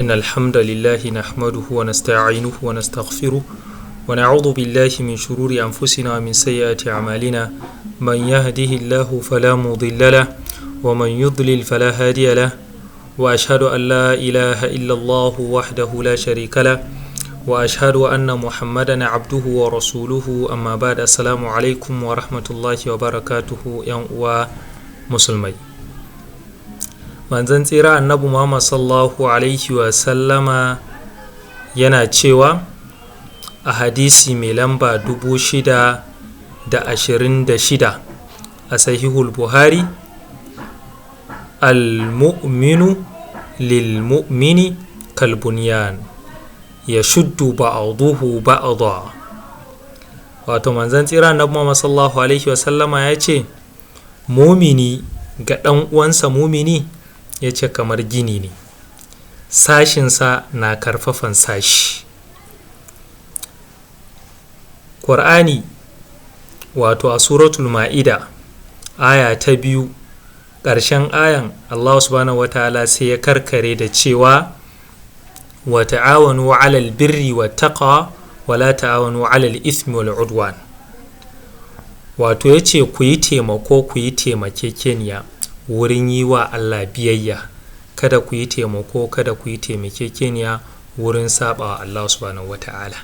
إن الحمد لله نحمده ونستعينه ونستغفره ونعوذ بالله من شرور أنفسنا ومن سيئات أعمالنا. من يهده الله فلا مضل له ومن يضلل فلا هادي له، وأشهد أن لا إله إلا الله وحده لا شريك له، وأشهد أن محمدا عبده ورسوله. أما بعد، السلام عليكم ورحمة الله وبركاته. يا مسلمي، manzon tsira Annabi Muhammad sallallahu alaihi wasallama yana cewa a hadisi mai lamba 6026 a Sahihul Buhari: "Al-mu'minu lil-mu'mini kalbunyan ya shuddu ba'aduhu ba'da." Wato manzon tsira Annabi Muhammad sallallahu alaihi wasallama ya ce mumini ga ɗan uwansa mumini, ya ce kamar gini ne, sashinsa na karfafan sashi. Ƙur'ani, wato a Suratul Ma'ida, aya ta 2, ƙarshen ayan, Allah subhanahu wa ta'ala sai ya karkare da cewa: "Wa ta'awanu 'alal birri wa taqwa wa la ta'awanu 'alal ithmi wal 'udwan." Wato ya ce ku yi taimako, ku yi taimakekeniya wurin yi wa Allah biyayya, kada ku yi taimako, kada ku yi taimakekeniya wurin saba wa Allah subhanahu wa ta'ala.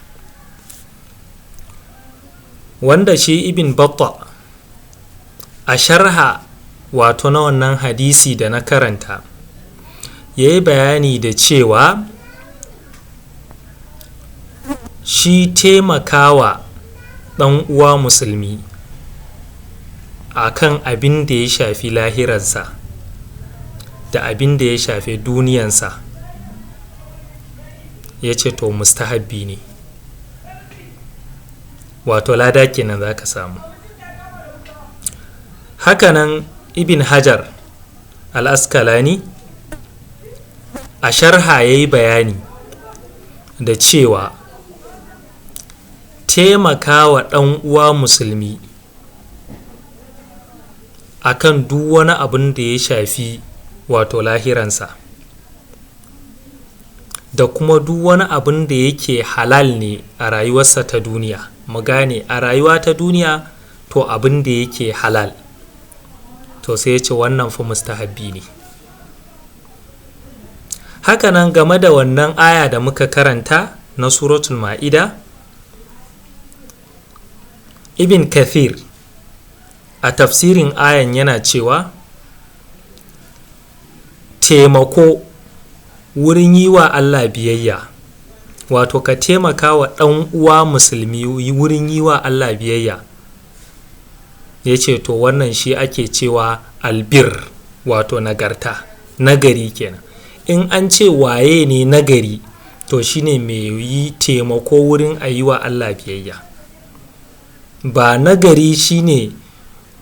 Wanda shi Ibn Batta a sharha, wato na wannan hadisi da na karanta, ya yi bayani da cewa shi taimakawa ɗan uwa musulmi a kan abin da ya shafi lahirarsa da abin da ya shafi duniyansa, ya ce to mustahabbi ne, wato lada kenan za ka samu. Hakanan Ibn Hajar al-Askalani a sharha ya yi bayani da cewa taimakawa ɗan uwa musulmi akan duk wani abin da ya shafi wato lahiransa da kuma duk wani abin da yake halal ne a rayuwarsa ta duniya, mu gane a rayuwa ta duniya, to abin da yake halal, to sai ya ce wannan fa mustahabbi ne. Hakanan game da wannan aya da muka karanta na Suratul Ma'ida, Ibn Kathir a tafsirin ayan yana cewa taimako wurin yi wa Allah biyayya, wato ka taimaka wa ɗan uwa musulmi wurin yi wa Allah biyayya, ya ce to wannan shi ake cewa albir, wato nagarta, nagari kenan. In an ce waye ne nagari, to shine mai yi taimako wurin a yi wa Allah biyayya. Ba nagari shine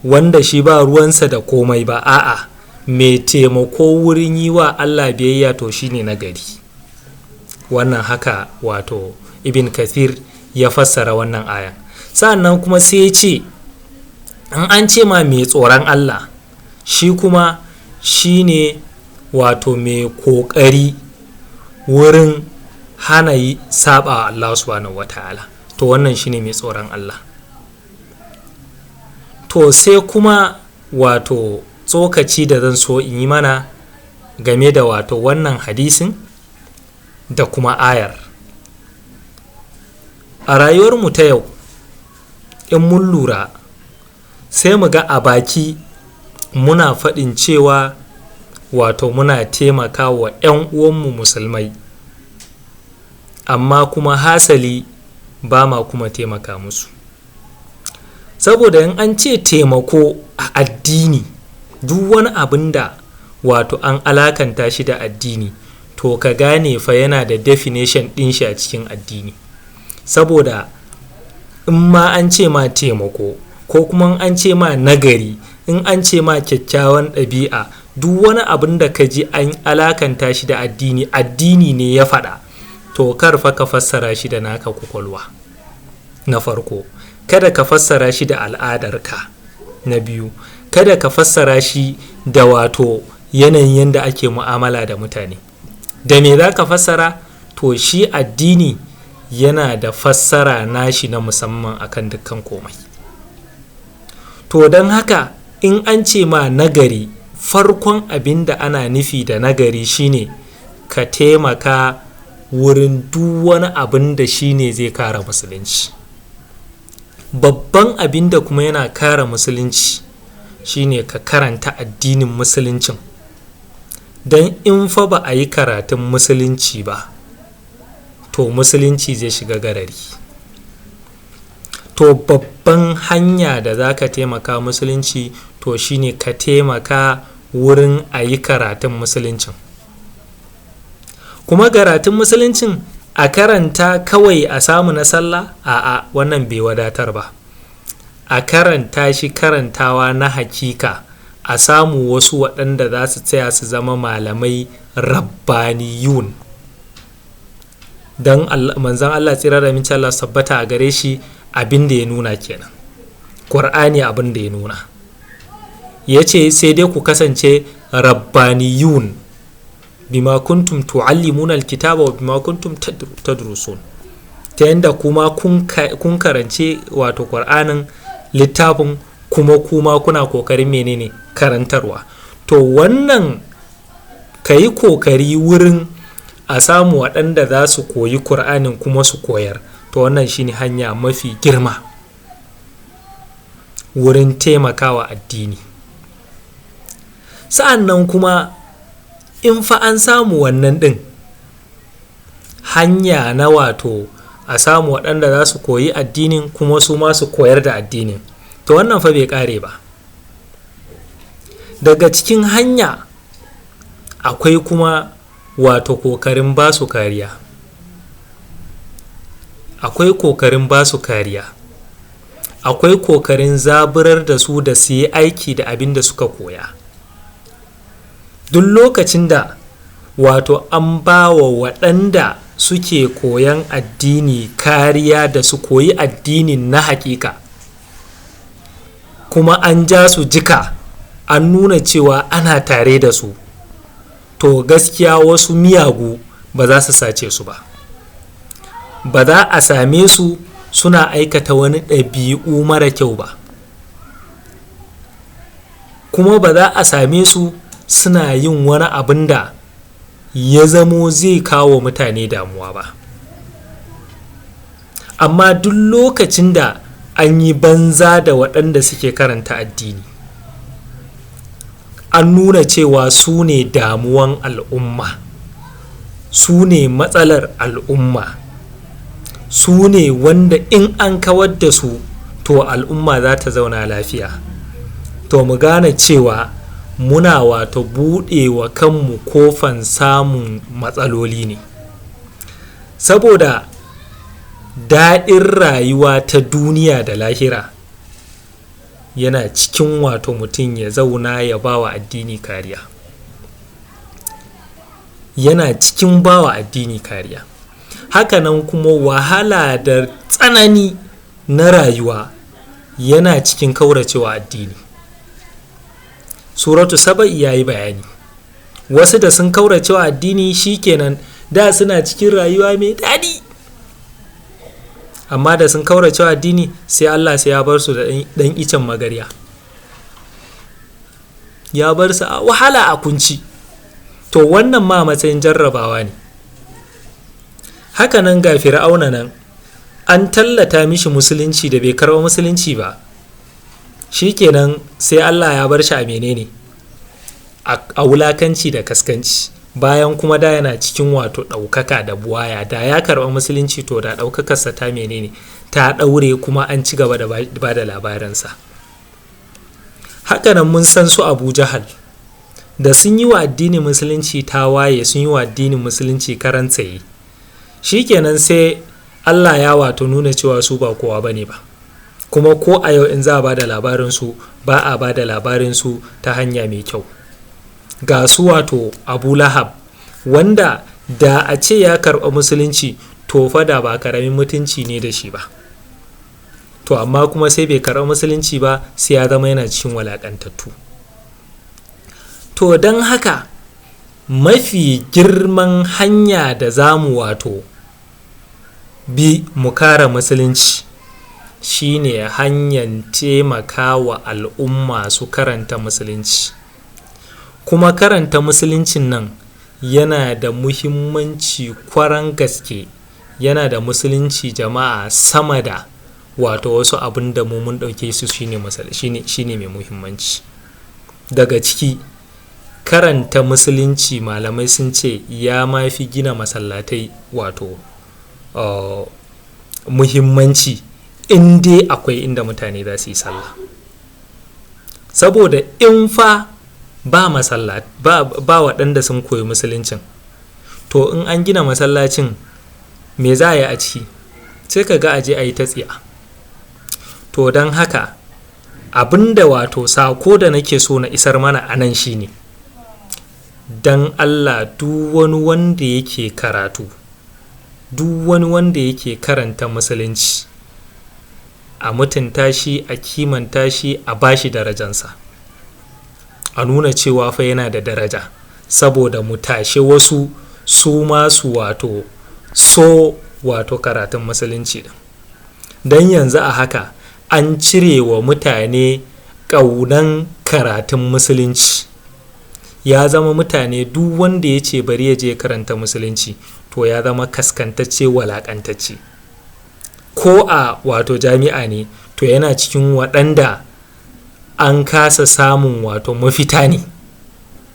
wanda shi ba ruwansa da komai ba, a'a, mai taimako wurin yi wa Allah biyayya, to shine nagari. Wannan haka wato Ibn Kathir ya fassara wannan ayan. Sa'annan kuma sai ya ce in an ce ma mai tsoron Allah, shi kuma shine wato mai kokari wurin hana yi saba Allah subhanahu wataala, to wannan shine mai tsoron Allah. To sai kuma wato tsokaci da zan so in yi mana game da wato wannan hadisin da kuma ayar. A rayuwarmu ta yau, in mun lura, sai mu ga a baki muna faɗin cewa wato muna taimaka wa 'yan uwanmu musulmai, amma kuma hasali ba ma kuma taimaka musu. Saboda in an ce taimako a addini, duk wani abin da wato an alakanta shi da addini, to ka gane fa yana da definition ɗin shi a cikin addini. Saboda in ma an ce ma taimako, ko kuma an ce ma nagari, in an ce ma kyakkyawan ɗabi'a, duk wani abin da ka ji an alakanta shi da addini, addini ne ya faɗa, to kar fa ka fassara shi da naka kwakwalwa. Na farko, kada ka fassara shi da al'adarka. Na biyu, kada ka fassara shi da wato yanayin yadda ake mu'amala da mutane. Da me za ka fassara? To shi addini yana da fassara nashi na musamman akan dukkan komai. To don haka in an ce ma nagari, farkon abin da ana nufi da nagari shine ka taimaka wurin duk wani abin da shine zai kare musulunci. Babban abin da kuma yana kare musulunci shine ka karanta addinin musuluncin. Don in fa ba a yi karatun musulunci ba, to musulunci zai shiga garari. To babban hanya da za ka taimaka musulunci to shine ka taimaka wurin a yi karatun musuluncin. Kuma karatun musuluncin a karanta kawai a samu na sallah? A'a, wannan bai wadatar ba. A karanta shi karantawa na hakika, a samu wasu waɗanda za su tsaya su zama malamai rabbaniyun. Don manzon Allah tsira da aminci Allah sabbata a gare shi abin da ya nuna kenan. Ƙur'ani abin da ya nuna. Ya ce sai dai ku kasance rabbaniyun bima kuntum tu'allimuna alkitaba wa bima kuntum tadrusun. Ta yanda kuma kun karance wato Ƙur'anin littafin kuma kuna kokarin menene karantarwa. To wannan ka yi kokari wurin a samu waɗanda za su koyi Ƙur'anin kuma su koyar. To wannan shine hanya mafi girma wurin taimakawa addini. Sa'an nan kuma in fa an samu wannan ɗin hanya na wato a samu waɗanda za su koyi addinin kuma su ma su koyar da addinin, to wannan fa bai ƙare ba. Daga cikin hanya akwai kuma wato kokarin ba su kariya. Akwai kokarin ba su kariya. Akwai kokarin zaburar da su da su yi aiki da abin da suka koya. Duk lokacin da wato an ba wa waɗanda suke koyan addini kariya da su koyi addinin na hakika, kuma an ja su jika, an nuna cewa ana tare da su, to gaskiya wasu miyagu ba za su sace su ba. Ba za a same su suna aikata wani ɗabi'u mara kyau ba. Kuma ba za a same su suna yin wani abin da ya zamo zai kawo mutane damuwa ba. Amma duk lokacin da an yi banza da waɗanda suke karanta addini, an nuna cewa su ne damuwan al'umma, su ne matsalar al'umma, su ne wanda in an kawar da su to al'umma za ta zauna lafiya. To mu gane cewa muna wato buɗe wa kanmu kofan samun matsaloli ne. Saboda daɗin rayuwa ta duniya da lahira yana cikin wato mutum ya zauna ya ba wa addini kariya. Yana cikin ba wa addini kariya. Hakanan kuma wahala da tsanani na rayuwa yana cikin kauracewa addini. Suratu Saba'i ya yi bayani. Wasu da sun kauracewa addini shikenan da suna cikin rayuwa mai daɗi. Amma da sun kauracewa addini sai Allah sai ya bar su da ɗan icen magarya. Ya bar su a wahala a kunci. To wannan ma matsayin jarrabawa ne. Hakanan ga Fir'auna nan an tallata mishi musulunci da bai karɓa musulunci ba. Shikenan sai Allah ya bar shi a menene? A wulakanci da kaskanci. Bayan kuma da yana cikin wato ɗaukaka da buwaya, da ya karɓa musulunci to da ɗaukakarsa ta menene? Ta ɗaure kuma an ci gaba da ba da labarinsa. Hakanan mun san su Abu Jahal da sun yi wa addinin musulunci tawaye, sun yi wa addinin musulunci karan tsaye. Shikenan sai Allah ya wato nuna cewa su ba kowa bane ba. Kuma ko a yau in za a ba da labarinsu ba a ba da labarinsu ta hanya mai kyau. Ga su wato Abu Lahab wanda da a ce ya karɓa musulunci to fa da ba karamin mutunci ne da shi ba. To amma kuma sai bai karɓa musulunci ba sai ya zama yana cikin walaƙantattu. To don haka Mafi girman hanya da za mu wato bi mu kare musulunci shine hanyar taimakawa al'umma su karanta musulunci. Kuma karanta musuluncin nan yana da muhimmanci kwaran gaske, yana da musulunci jama'a sama da wato wasu abin da mu mun ɗauke su shine mai muhimmanci. Daga ciki karanta musulunci malamai sun ce ya ma fi gina masallatai wato muhimmanci in dai akwai inda mutane za su yi sallah. Saboda in fa ba ba waɗanda sun koyi musuluncin, to in an gina masallacin me za a yi a ciki? Sai ka ga aje a yi ta tsiya. To don haka abinda wato sako da nake so na isar mana a nan shine, don Allah duk wani wanda yake karatu, duk wani wanda yake karanta musulunci, a mutunta shi, a kimanta shi, a bashi darajansa, a nuna cewa fa yana da daraja, saboda mu tashe wasu su masu wato so wato karatun musulunci din. Don yanzu a haka an cire wa mutane ƙaunan karatun musulunci. Ya zama mutane duk wanda ya ce bari ya je karanta musulunci to ya zama kaskantacce, walakantacce. Ko a wato jami'a ne, to yana cikin waɗanda an kasa samun wato mafita ne,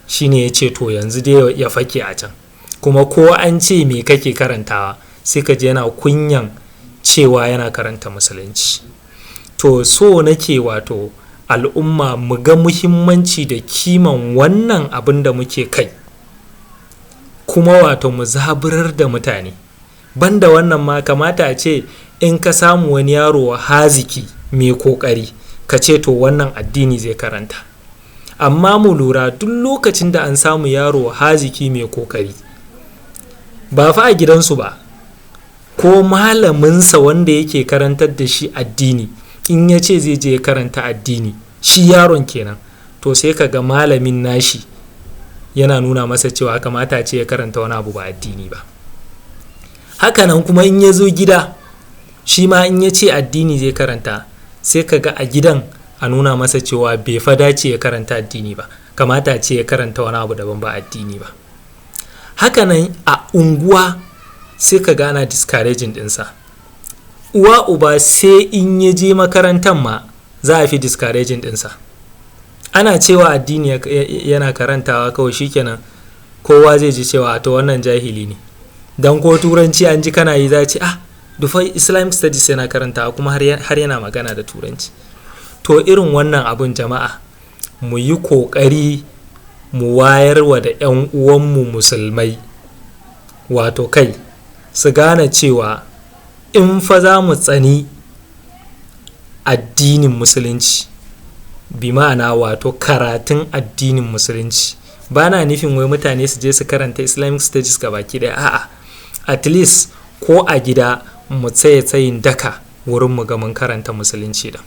shine ya ce to yanzu dai ya fake a can. Kuma ko an ce me kake karantawa, sai ka je yana kunyan cewa yana karanta musulunci. To so nake wato al'umma mu ga muhimmanci da kiman wannan abin da muke kai, kuma wato mu zaburar da mutane. Banda wannan ma kamata a ce in ka samu wani yaro haziki mai kokari, ka ce to wannan addini zai karanta. Amma mu lura duk lokacin da an samu yaro haziki mai kokari, ba fa a gidansu ba, ko malaminsa wanda yake karantar da shi addini, in ya ce zai je karanta addini, shi yaron kenan, to sai ka ga malamin nashi yana nuna masa cewa kamata ce ya karanta wani abu ba addini ba. Hakanan kuma in ya zo gida, shi ma in ya ce addini zai karanta, sai ka ga a gidan a nuna masa cewa bai fa dace ya karanta addini ba, kamata ce ya karanta wani abu daban ba addini ba. Hakanan a unguwa sai ka ga ana discouraging ɗinsa. Uwa uba sai in ya je makarantar ma za a fi discouraging ɗinsa. Ana cewa addini yana karantawa kawai shikenan, kowa zai ji cewa to wannan jahili ne. Dan ko turanci an ji kana yi za a ce ah dufa Islamic studies yana karantawa kuma har yana magana da turanci. To irin wannan abun jama'a mu yi kokari mu wayarwa da 'yan uwanmu musulmai wato kai su gane cewa in fa za mu tsani addinin musulunci, bi ma'ana wato karatun addinin musulunci, ba na nufin wai mutane su je su karanta Islamic studies gabaki ɗaya, a'a, at least ko a gida mu tsaye tsayin daka wurin mu ga mun karanta musulunci da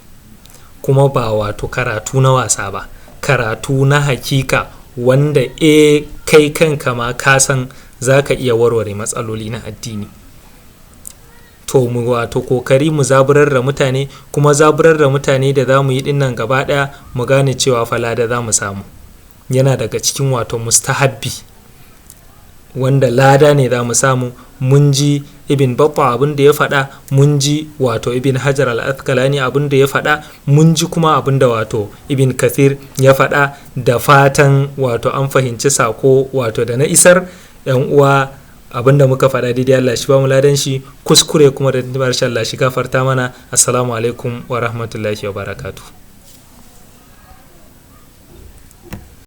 kuma ba wato karatu na wasa ba, karatu na hakika wanda kai kanka ma ka san za ka iya warware matsaloli na addini. To mu wato kokari mu zaburar da mutane, kuma zaburar da mutane da za mu yi dinnan gaba ɗaya mu gane cewa fa lada za mu samu. Yana daga cikin wato mustahabbi wanda lada ne za mu samu. Mun ji Ibn Battah abin da ya faɗa, mun ji wato Ibn Hajar al-Asqalani abin da ya faɗa, mun ji kuma abin da wato Ibn Kathir ya faɗa. Da fatan wato an fahimci sako wato da na isar. Yan uwa, abin da muka faɗa daidai Allah shi ba mu ladan shi, kuskure kuma da tuntuɓar Allah shi gafarta mana. Assalamu alaikum wa rahmatullahi wa barakatuh.